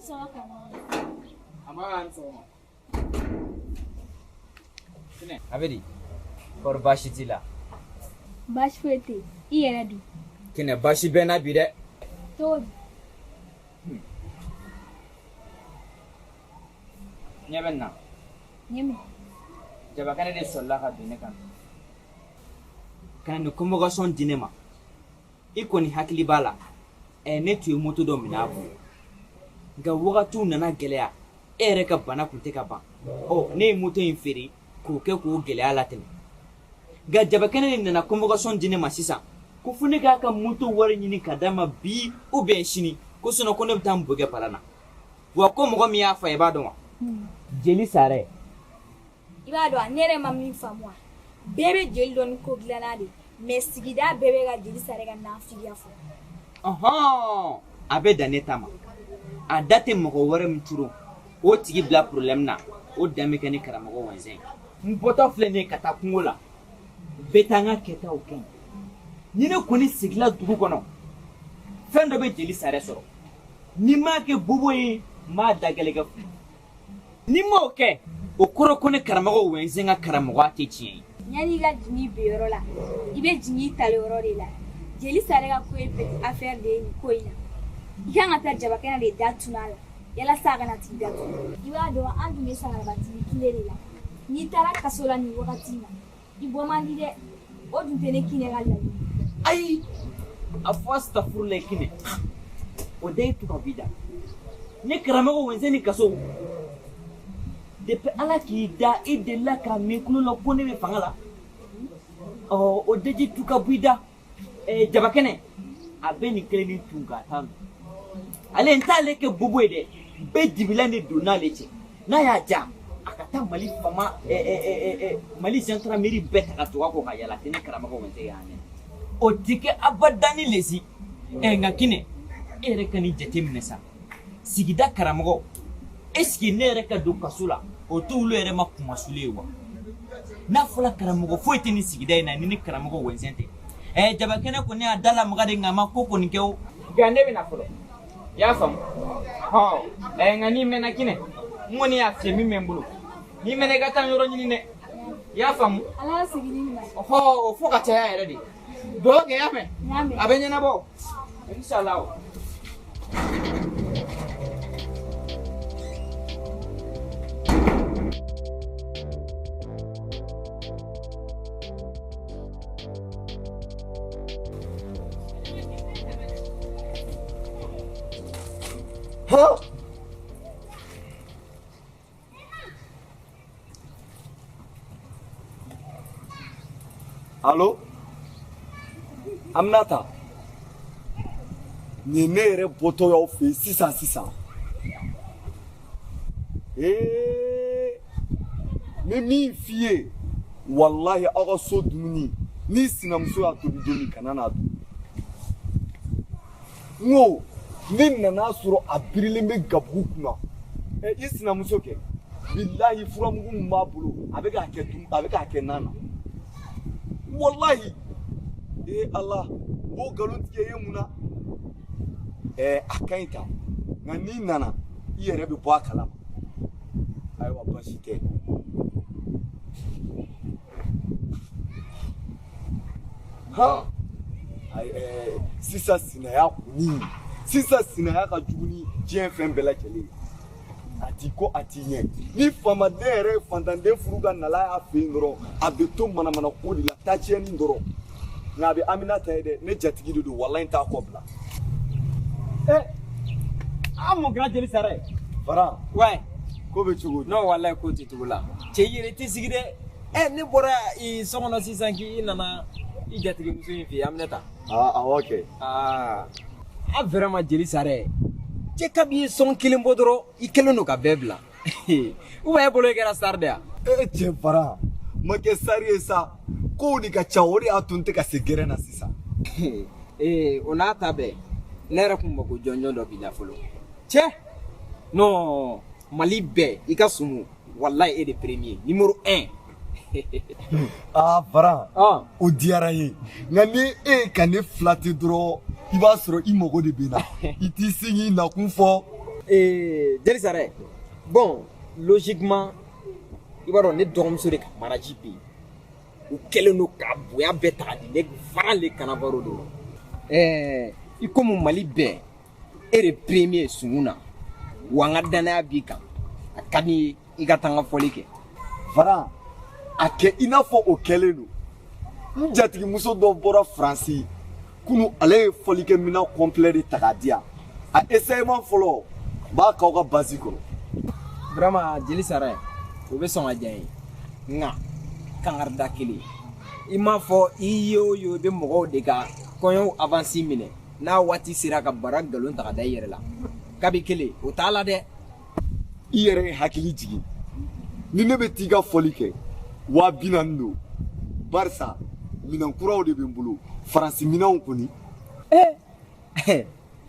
Sɔgɔma karamɔgɔ. A ma ni sɔgɔma. Kinɛ, a bɛ di? Kɔri baasi t'i la? Baasi foyi tɛ yen. I yɛrɛ dun? Kinɛ, baasi bɛ n na bi dɛ. Cogo di? Ɲɛ bɛ nin na. Ɲɛ min? Jabakɛnɛ de sɔrɔla ka don ne kan. Ka na nin convocation di ne ma. I kɔni hakili b'a la. Ɛ ne tun ye moto dɔ minɛ a bolo. Nka wagatiw nana gɛlɛya. E yɛrɛ ka bana tun tɛ ka ban. Ɔ ne ye moto in feere k'o kɛ k'o gɛlɛya latɛmɛ. Nka jabakɛnɛ de nana convocation di ne ma sisan. Ko fo ne k'a ka moto wari ɲini ka d'a ma bi ou bien sini. Ko sinon ko ne bɛ taa n bo kɛ palan na. Wa ko mɔgɔ min y'a fa i b'a dɔn wa? Jeli Sarɛ. I b'a dɔn ne yɛrɛ ma min faamu wa? Bɛɛ bɛ jeli dɔn ni ko dilanna de mais sigida bɛɛ bɛ ka jeli Sarɛ ka nafigiya fɔ. Ɔhɔn, a bɛ dan ne ta ma. A da tɛ mɔgɔ wɛrɛ min turu o tigi bila problème na o dan bɛ kɛ ni karamɔgɔ wɛnzɛn ye. N bɔtɔ filɛ nin ye ka taa kungo la. N bɛ taa n ka kɛtaw kɛ yen. Ni ne kɔni seginna dugu kɔnɔ, fɛn dɔ bɛ jeli Sarɛ sɔrɔ. Ni n m'a kɛ bobo ye, n b'a da gɛlɛkɛ fu. Ni n m'o kɛ, o kɔrɔ ko ne karamɔgɔ wɛnzɛn ka karamɔgɔya tɛ tiɲɛ ye. Yanni i ka jigin i binyɔrɔ la, i bɛ jigin i taliyɔrɔ de la. Jeli Sarɛ ka ko ye petite affaire de ye nin ko in na. I kan ka taa jabakɛnɛ de da tunu a la yalasa a kana t'i datugu. I b'a dɔn an dun bɛ sagarabatigi tile de la. N'i taara kaso la nin wagati in na, i bɔ man di dɛ. O dun tɛ ne Kinɛ ka laɲini ye. Ayi, a fɔ astafurulayi Kinɛ. O da ye tu ka b'i da. Ne karamɔgɔ wɛnzɛn ni kaso. Depuis Ala k'i da i delila k'a mɛn tulo la ko ne bɛ fanga la. Ɔ o daji tu ka bɔ i da. Ɛɛ jabakɛnɛ a bɛ nin kelen ni tun ka taa nɔ. Ale n t'ale kɛ bobo ye dɛ. Bɛɛ dibilan de don n'ale cɛ. N'a y'a ja a ka taa Mali fama Mali gendarmerie bɛɛ ta ka tugu a kɔ ka yala tɛ ne karamɔgɔ wɛnzɛn ye yan. O tɛ kɛ abada ni lesi. Ɛ nka Kinɛ e yɛrɛ ka nin jateminɛ sa. Sigida karamɔgɔ est-ce que ne yɛrɛ ka don kaso la o t'olu yɛrɛ ma kumasuli ye wa? N'a fɔra karamɔgɔ foyi tɛ nin sigida in na ni ne karamɔgɔ wɛnzɛn tɛ. Ɛ jabakɛnɛ kɔni y'a da lamaga de nka a ma ko kɔni kɛ o. Nka ne bɛna fɔlɔ. I y'a faamu? Hɔn ɛ nka n'i mɛnna Kinɛ n kɔni y'a fiyɛ min bɛ n bolo. N'i mɛnna i ka taa yɔrɔ ɲini dɛ. I y'a faamu? Ala ka segin ni ɲuman ye. Ɔhɔ o fo ka caya yɛrɛ de. Dugawu kɛ i y'a mɛn? N y'a mɛn. A bɛ ɲɛnabɔ. Inshallah. Han! Allo? Aminata. Nin ye ne yɛrɛ bɔtɔ y'aw fɛ yen sisan sisan. Ee! N bɛ min f'i ye walahi aw ka so dumuni n'i sinamuso y'a tobi don min kana n'a dun. N ko ne nana sɔrɔ a birilen bɛ gabugu kunna. Ɛ i sinamuso kɛ bilahi furamugu min b'a bolo a bɛ k'a kɛ dun a bɛ k'a kɛ nan na. Walahi ee Ala n b'o nkalon tigɛ i ye mun na? Ɛɛ a ka ɲi tan nka n'i nana i yɛrɛ bɛ bɔ a kalama. Ayiwa baasi tɛ. Han ayi ɛɛ sisan sinaya kɔni sisan sinaya ka jugu ni diɲɛ fɛn bɛɛ lajɛlen ye. A ti ko a ti ɲɛ ni faamaden yɛrɛ ye fantanden furu ka nala y'a fɛ yen dɔrɔn a bɛ to manamana ko de la tacɛni dɔrɔn nka a bɛ Aminata ye dɛ ne jatigi de don walayi n t'a kɔ bila. Eh, an mun kɛra jeli sara ye? Fara. Ouais. Ko bɛ cogo di? Non walayi ko tɛ cogo la. Cɛ i yɛrɛ tɛ sigi dɛ. Ɛ ne bɔra i so kɔnɔ sisan k'i nana i jatigimuso in fɛ yen Aminata. Aa awɔ kɛ. Aa a vraiment jeli sara cɛ kabi i son kelen bɔ dɔrɔn i kɛlen don ka bɛɛ bila. Ou bien e bolo i kɛra star de ya? E cɛ Fara ma kɛ star ye sa kow de ka ca o de y'a to n tɛ ka se gɛrɛn na sisan. Ee o n'a ta bɛɛ ne yɛrɛ kun mako jɔnjɔn dɔ b'i la fɔlɔ. Cɛ non Mali bɛɛ i ka sumu walayi e de premier numéro 1. Aa Fara ah. O diyara n ye nka ni e ye ka ne flatter dɔrɔn i b'a sɔrɔ i mago de bɛ n na i t'i sigi k'i nakun fɔ. Jeli Sare, bon, logiquement, i b'a dɔn ne dɔgɔmuso de ka mariage bɛ yen. U kɛlen don ka bonya bɛɛ ta k'a di ne Varan le Kanavaro de ma. I komi Mali bɛɛ, e de premier sunkun na, wa n ka danaya b'i kan. A ka di n ye i ka taa n ka fɔli kɛ. Varan, a kɛ i n'a fɔ o kɛlen don. N jatigimuso dɔ bɔra Faransi kunu, ale ye fɔlikɛminɛn complet de ta k'a di yan. A essayement fɔlɔ n b'a k'aw ka base kɔrɔ. Vraiment Jeli Sare, o bɛ sɔn ka diya n ye. Nka kankarida kelen, i m'a fɔ i ye o ye i bɛ mɔgɔw de ka kɔɲɔw avance minɛ, n'a waati sera ka bara nkalon ta ka da i yɛrɛ la. Kabi kelen o t'a la dɛ. I yɛrɛ ye hakili jigin, ni ne bɛ t'i ka fɔli kɛ 40 000 don, barisa minɛn kuraw de bɛ n bolo, Faransi minɛnw kɔni.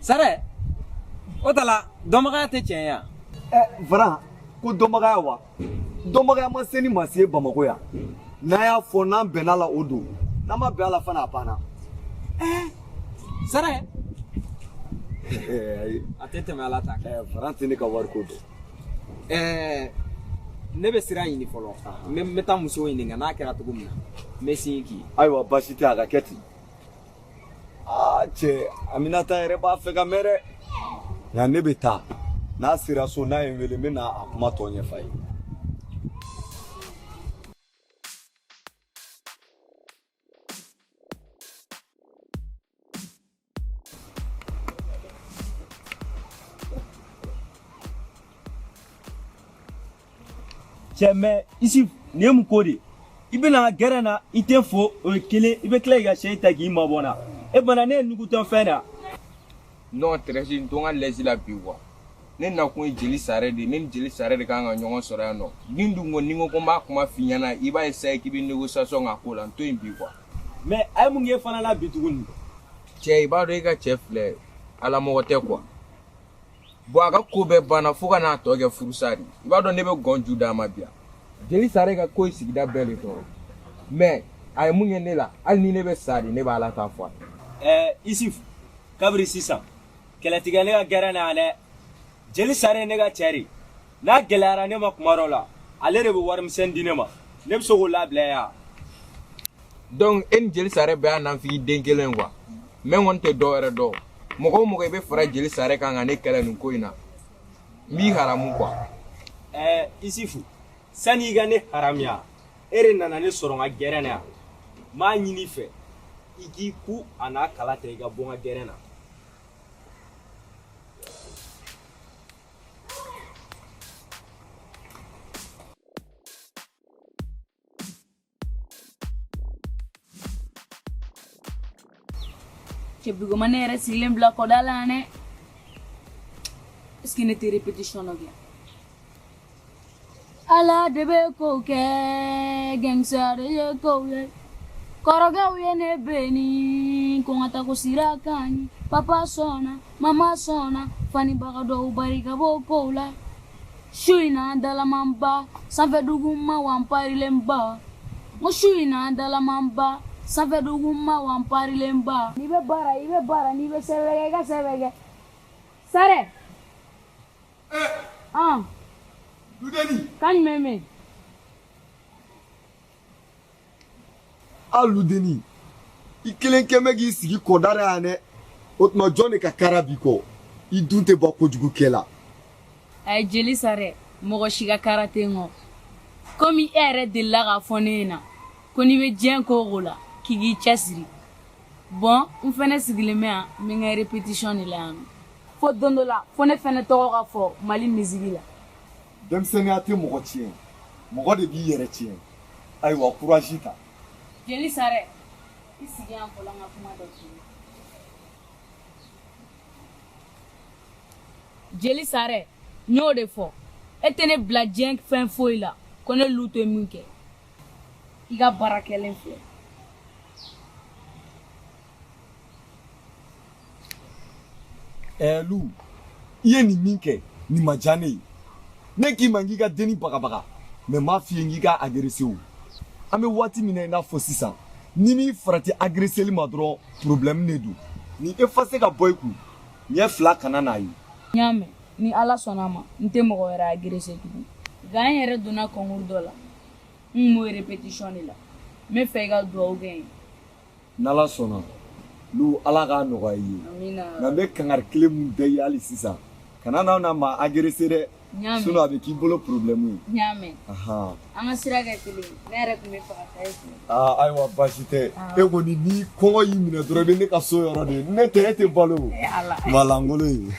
Sare, o ta la dɔnbagaya tɛ tiɲɛ ye wa? Varan, ko dɔnbagaya wa? Dɔnbagaya ma se ni maa si ye Bamakɔ yan. N'an y'a fɔ n'an bɛnna la o don, n'an ma bɛn a la fana a banna. Sare, ayi, a tɛ tɛmɛ Ala ta kan. Varan tɛ ne ka wariko dɔn. Ne bɛ sira ɲini fɔlɔ. N bɛ taa muso ɲininka n'a kɛra cogo min na. N bɛ sin k'i ye. Ayiwa, baasi tɛ, a ka kɛ ten. Aa cɛ, Aminata yɛrɛ b'a fɛ ka mɛn dɛ. Nka ne bɛ taa, n'a sera so n'a ye n wele, n bɛ na a kuma tɔ ɲɛf'a ye. Cɛ, mais Isuf, nin ye mun ko de ye? I bɛna gɛrɛ na, i tɛ fo, o ye kelen, i bɛ tila k'i ka sɛ ta k'i mabɔ n na. E bana ne ye nugutɔ fɛn de. Non, Thérèse, n to n ka lɛsi la bi quoi. Ne nakun ye Jeli Sare de ye, ne ni Jeli Sare de kan ka ɲɔgɔn sɔrɔ yan nɔ. Ni dun ko ni n ko ko n b'a kuma f'i ɲɛna, i b'a essayer k'i bɛ négociation k'a ko la, n to yen bi quoi. Mais a ye mun k'e fana la bi tuguni? Cɛ, i b'a dɔn i ka cɛ filɛ, ala mɔgɔ tɛ quoi. Bon, a ka ko bɛɛ banna fo ka n'a tɔ kɛ furusa de. I b'a dɔn ne bɛ gɔn ju d'a ma bi yan. Jeli Sare ka ko ye sigida bɛɛ de tɔɔrɔ. Mais a ye mun kɛ ne la, hali ni ne bɛ sa de, ne b'a la ta fɔ a ye. Isuf, kabiri sisan kɛlɛtigɛ ne ka gɛrɛ na yan dɛ. Jeli Sare ye ne ka cɛ de, n'a gɛlɛyara ne ma kuma dɔ la, ale de bɛ warimisɛn di ne ma, ne bɛ se k'o labila yan. Donc e ni Jeli Sare bɛɛ y'a nanfigi den kelen quoi. Mais n kɔni tɛ dɔwɛrɛ dɔn, mɔgɔ o mɔgɔ i bɛ fara Jeli Sare kan ka ne kɛlɛ nin ko in na, n b'i haramu quoi. Isufu, sani i ka ne haramuya, e de nana ne sɔrɔ n ka gɛrɛn na yan. N b'a ɲini i fɛ i k'i ku a n'a kala ta, i ka bɔ n ka gɛrɛn na. Cɛ, bigoma ne yɛrɛ sigilen bila kɔda la yan dɛ. Est ce que ne tɛ répétition dɔ kɛ? Ala de bɛ kow kɛ, gangster de ye kow ye. Kɔrɔkɛw ye ne beni ko n ka taa ko sira ka ɲi. Papa sɔnna, mama sɔnna, fanibaga dɔw barika b'o kow la. Su in na dalamanba, sanfɛ duguma wa n parilenba. N ko su in na dalamanba, sanfɛ duguma wa n parilenba. N'i bɛ baara, i bɛ baara, n'i bɛ sɛbɛn kɛ, i ka sɛbɛn kɛ. Sare. Ah. Ludeni. Kan jumɛn bɛ yen? A Ludeni, i kelen kɛ bɛ k'i sigi kɔda la yan dɛ. O tuma jɔn de ka kara b'i kɔ? I dun tɛ bɔ kojugu kɛ la. A ye Jeli Sare, mɔgɔ si ka kara tɛ n kɔ. Komi e yɛrɛ delila k'a fɔ ne ɲɛna ko n'i bɛ diɲɛ ko o ko la, k'i k'i cɛsiri. Bon, n fɛnɛ sigilen bɛ yan, n bɛ n ka répétition de la yan nɔ. Fo don dɔ la, fo ne fɛnɛ tɔgɔ ka fɔ Mali musique la. Denmisɛnninya tɛ mɔgɔ tiɲɛ, mɔgɔ de b'i yɛrɛ tiɲɛ. Ayiwa, courage ta. Jeli Sare, i sigi yan fɔlɔ, n ka kuma dɔ f'i ye. Jeli Sare, n y'o de fɔ, e tɛ ne bila diɲɛ fɛn foyi la ko ne lu tɛ min kɛ. I ka baara kɛlen filɛ. Lu, i ye nin min kɛ, nin ma diya ne ye. Ne k'i ma k'i ka denni bagabaga, mais m'a f'i ye k'i ka agressé o. An bɛ waati min na i n'a fɔ sisan, ni m'i farati agresseli ma dɔrɔn, problème de don. Nin effacé ka bɔ i kun, ɲɛ fila kana n'a ye. N y'a mɛn. Ni Ala sɔnna a ma, n tɛ mɔgɔ wɛrɛ agresser tugun. Nka n yɛrɛ donna concours dɔ la. N kun b'o répétition de la. N bɛ fɛ i ka dugawu kɛ n ye. N'Ala sɔnna, Lu, Ala k'a nɔgɔya i ye. Amina. Nka n bɛ kangari kelen mun da i ye hali sisan, kana n'aw na maa agresser dɛ. N y'a mɛn. Sinon a bɛ k'i bolo problème ye. N y'a mɛn. Ahan. An ka sira kɛ kelen ye. Ne yɛrɛ tun bɛ fɛ ka taa e fɛ yen. Aa, ayiwa, baasi tɛ. E kɔni, ni kɔngɔ y'i minɛ dɔrɔn, i bɛ ne ka so yɔrɔ de ye. Ne tɛ, e tɛ balo. Eh, Ala. Malangolo ye.